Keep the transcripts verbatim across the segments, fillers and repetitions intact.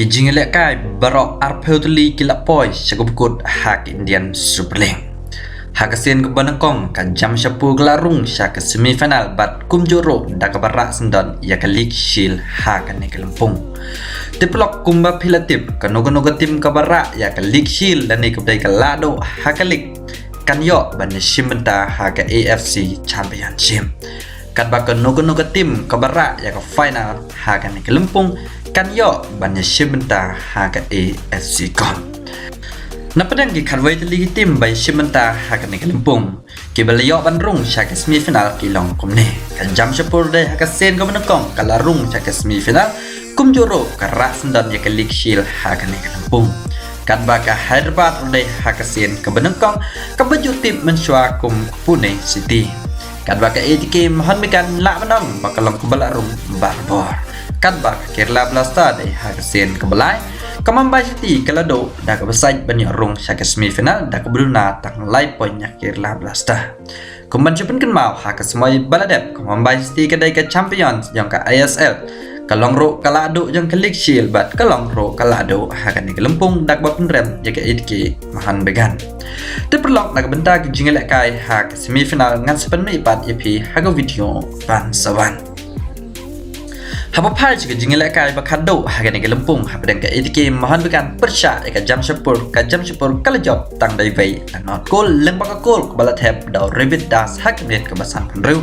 Ki jingïalehkai baroh arphew tylli ki la poi sha kaba kut ha ka Indian Super League. Ha ka sien kaba nyngkong ka Jamshedpur ka la rung sha ka semi final bad kumjuh ruh da kaba rah syndon ïa ka League Shield ha kane ka lympung. Te paralok, kumba phi la tip, kano kano ka tim kaba rah ïa ka League Shield lane kaba dei ka lahduh ha ka league kan ïoh ban ïashim bynta ha ka A F C Championship. Katba kano kano ka tim kaba rah ïa ka final ha kane ka lympung kan ïoh ban ïashim bynta ha ka A F C Cup. Napdeng ki khatwei tylli ki tim ba ïashim bynta ha kane ka lympung, kiba la ïoh ban rung sha ka semi final ki long kumne: ka Jamshedpur dei ha ka sien kaba nyngkong ka la rung sha ka semi final, kumjuh ruh ka rah syndon ïa ka League Shield ha kane ka lympung. Katba ka Hyderabad ruh dei ha ka sien kaba nyngkong, kaba ju tip mynshuwa kum ka Pune City. Katba ka A T K Mohun Bagan lah ban ong ba ka long kaba la rung barabor. Katba ka Kerala Blaster dei ha ka sien kaba lai, ka Mumbai City ka la duh da kaba sait ban ïoh rung sha ka semi final da kaba duna tang lai point na ka Kerala Blaster. Kum ban shu pynkynmaw, ha ka sien ba la dep ka Mumbai City ka dei ka champion jong ka I S L, ka long ruh ka lahduh jong ka League Shield bad ka long ruh ka lahduh ha kane ka lympung da kaba pynrem ïa ka A T K Mohun Bagan. Te paralok, na ka bynta ki jingïalehkai ha ka semi final ngan sa pynmih pat ïa phi ha ka video ban sa wan. Haba phai sha ka jingïalehkai ba khatduh ha kane ka lympung, hapdeng ka A T K Mohun Bagan pyrshah ïa ka Jamshedpur, ka Jamshedpur ka la jop tang da iwei la not kol, lyngba ka kol kaba la thep da u Ravid Das ha ka minit kaba sanphew hynriew,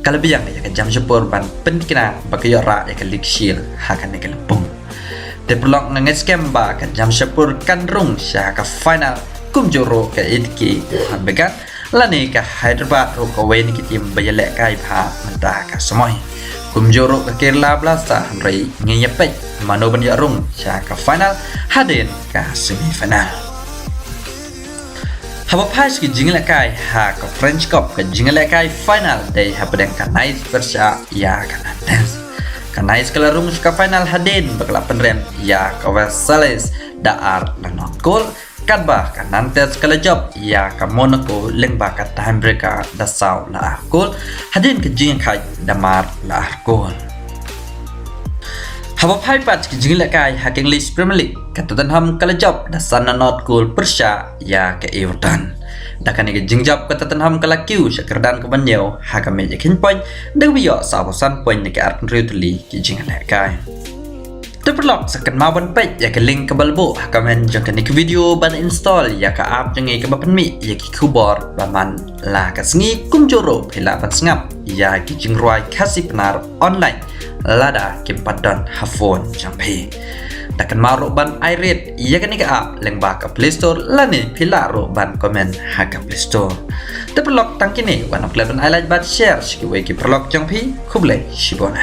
ka la biang ïa ka Jamshedpur ban pynthikna ba ka ïoh rah ïa ka League Shield ha kane ka lympung. Te paralok, nga ngeit skhem ba ka Jamshedpur kan rung sha ka final kumjuh ruh ka A T K Mohun Bagan, lane ka Hyderabad ruh kawei na ki tim ba ïalehkai bha mynta ka samoi. Kumjuh ruh ka Kerala Blaster, hynrei ngin ïa peit mano ban ïoh rung sha ka final hadien ka semi final. Haba phai sha ki jingïalehkai ha ka French Cup, ka jingïalehkai final dei hapdeng ka Nice pyrshah ïa ka Nantes. Ka Nice ka la rung sha ka final hadien ba ka la pynrem ïa ka Versailles da ar la not kol. Katba ka Nantes ka la jop ïa ka Monaco lyngba ka tiebreaker da saw la ar kol, hadien ka jingïakhaid da mar la ar kol. Haba phai pat ki jingïalehkai ha ka English Premier League, ka Tottenham ka la jop da san la not kol pyrshah ïa ka Everton. Da kane ka jingjop ka Tottenham ka la kiew sha kyrdan kaba hynñiew ha ka miej ïakhun point, da kaba ïoh sawphew san point na ki arphew hynriew tylli ki jingïalehkai. Te paralok, sa kynmaw ban peit ïa ka link kaba la buh ha comment jong kane ka video ban install ïa ka app jong ngi kaba pynmih ïa ki khubor ba man la ka sngi, kumjuh ruh phi lah ban sngap ïa ki jingrwai Khasi Pnar online lada kim pat don ha phone jong phi. Da kynmaw ruh ban ai rit ïa kane ka app lyngba ka Play Store, lane phi lah ruh ban comment ha ka Play Store. Te paralok, tang kine, wat nym klet ban ai like bad share sha kiwei ki paralok jong phi. Khublei shibun.